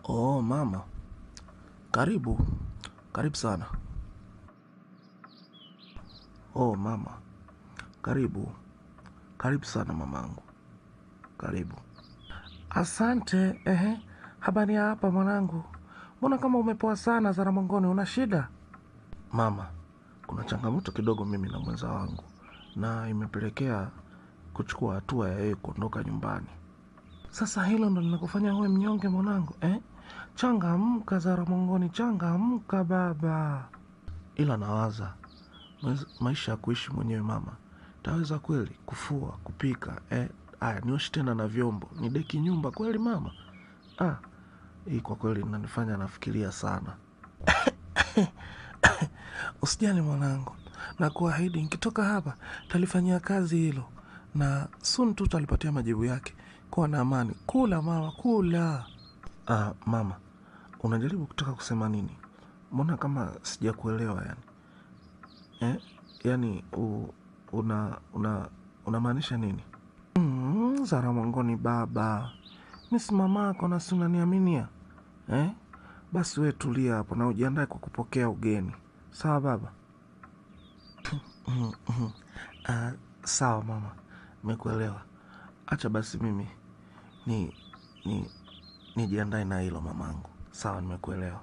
Oh mama, karibu, karibu sana. Oh mama, karibu, karibu sana mamangu, karibu. Asante. Ehe, habari ya hapa mwanangu? Mbona kama umepoa sana Zara Mwangoni, una shida? Mama, kuna changamoto kidogo mimi na mwenza wangu, na imepelekea kuchukua hatua ya yeye kuondoka nyumbani. Sasa hilo ndo linakufanya uwe mnyonge mwanangu, eh? Changamka Zara Mwangoni, changamka baba. Ila nawaza maisha ya kuishi mwenyewe mama, taweza kweli kufua, kupika, eh? Aya, nioshe tena na vyombo, nideki nyumba kweli mama? Ah, hii kwa kweli inanifanya nafikiria sana. Usijali mwanangu, na kuahidi nikitoka hapa talifanyia kazi hilo, na soon tu talipatia majibu yake. Kuwa na amani. Kula mama, kula. Ah, mama, unajaribu kutaka kusema nini? Mbona kama sijakuelewa yani? Yani unamaanisha nini? Zara Mwangoni baba, mi si mamako na si unaniaminia? Basi we tulia hapo na ujiandae kwa kupokea ugeni. Sawa baba? Sawa mama, nimekuelewa. Acha basi mimi nijiandae na hilo mamangu. Sawa, nimekuelewa.